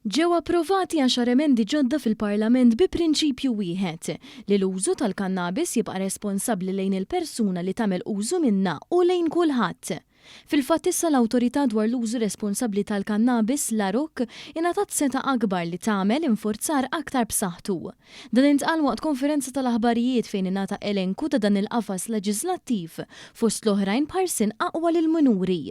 Ġew approvati għaxar emendi ġodda fil-Parlament bi prinċipju wieħed, li l-użu tal-kannabis jibqa' responsabbli lejn il-persuna li tagħmel użu minnha u lejn kulħadd. Fil-fatt issa l-Awtorità dwar l-Użu Responsabbli tal-Kannabis, l-ARUC, ingħatat setgħa akbar li tagħmel infurzar aktar b'saħħtu. Dan intqal waqt konferenza tal-aħbarijiet fejn ingħata elenku ta' dan il-qafas leġiżlattiv, fost l-oħrajn b'ħarsien aqwa lill-minuri.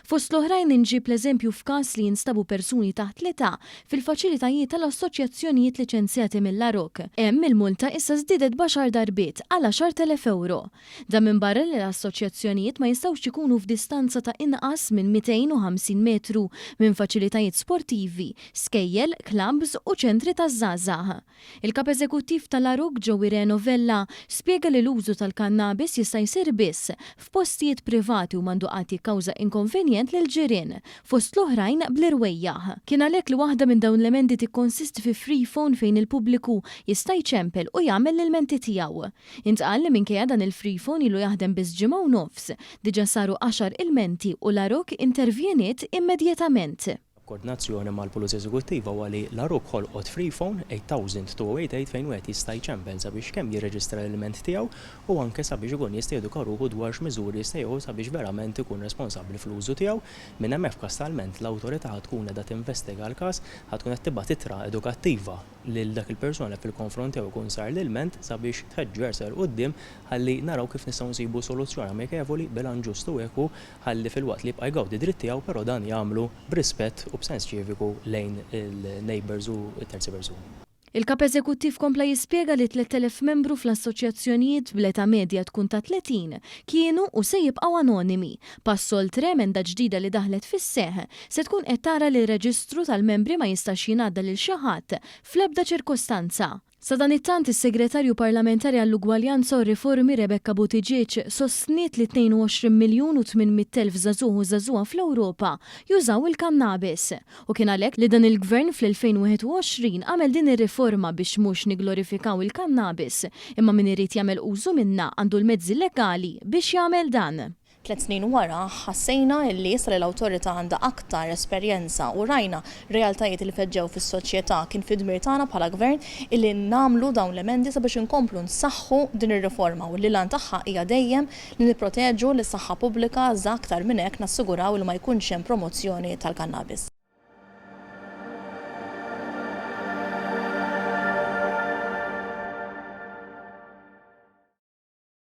Fost l-oħrajn inġieb l-eżempju f'każ li jinstabu persuni taħt l-età fil-faċilitajiet tal-assoċjazzjonijiet liċenzjati mill-ARUC. Hemm il-multa issa żdiedet b'għaxar darbiet għal 10,000 ewro. Dan minbarra li l-assoċjazzjonijiet ma jistgħux ikunu f'distanza ta' inqas minn 250 metru minn faċilitajiet sportivi, skejjel, klabbs u ċentri taż-żgħażagħ. Il-Kap Eżekuttiv tal-ARUC Joey Reno Vella spjega li l-użu tal-kannabis jista' jsir biss f'postijiet privati u m'għandu qatt jikkawża inkonvenjent lill-ġirien, fost l-oħrajn bl-irwejjaħ. Kien għalhekk li waħda minn dawn l-emendi tikkonsisti fi free phone fejn il-pubbliku jista' jċempel u jagħmel l-ilmenti tiegħu. Intqal li minkejja dan il-free phone ilu jaħdem biss ġimgħa u nofs, diġà saru għaxar ilmenti u l-ARUC intervjeniet immedjetament. B'koordinazzjoni mal-Pulizija Eżekuttiva huwa li l-ARUC ħolqot free phone 8288 fejn wieħed jista' jċempel sabiex kemm jirreġistra l-ilment tiegħu u anke sabiex ikun jista' jeduka ruħu dwar x'miżuri jista' jieħu sabiex verament ikun responsabbli fl-użu tiegħu. Minn hemmhekk f'każ ta' lment l-awtorità ħa tkun qiegħda tinvestiga l-każ, ħa tkun qed tibgħat ittra edukattiva lil dak il-persuna li fil-konfront tiegħu jkun sar l-ilment sabiex tħeġġu jersaq 'il quddiem ħalli naraw kif nistgħu nsibu soluzzjoni amikevoli bil-għan ġust u ekwu ħalli filwaqt li jibqa' jgawdi d-dritt tiegħu però dan jagħmlu b'rispett u b'sens ċiviku lejn il-neighbours u t-terzi persuni. Il-Kap Eżekuttiv kompla jispjega li 3,000 membru fl-assoċjazzjonijiet bl-età medja tkun ta' 30 kienu u se jibqgħu anonimi. Pass oltre, emenda ġdida li daħlet fis-seħħ se tkun qed tara li r-reġistru tal-membri ma jistax jingħadda lil xi ħadd fl-ebda ċirkostanza. Sadanittant, is-Segretarju Parlamentari għall-Ugwaljanza u r-Riformi Rebecca Buttigieg sostniet li 22 miljun u 800 elf żagħżugħ u żagħżugħa fl-Ewropa jużaw il-kannabis u kien għalhekk li dan il-Gvern fl-2021 għamel din ir-riforma biex mhux nigglorifikaw il-kannabis imma min irid jagħmel użu minnha għandu l-mezzi legali biex jagħmel dan. Tliet snin wara, ħassejna li issa li l-Awtorità għandha aktar esperjenza u rajna realtajiet li feġġew fis-soċjetà, kien fid-dmir tagħna bħala Gvern illi nagħmlu dawn l-emendi sabiex inkomplu nsaħħu din ir-riforma u li l-għan tagħha hija dejjem li nipproteġu lis-saħħa pubblika iżda aktar minn hekk nassiguraw li ma jkunx hemm promozzjoni tal-kannabis.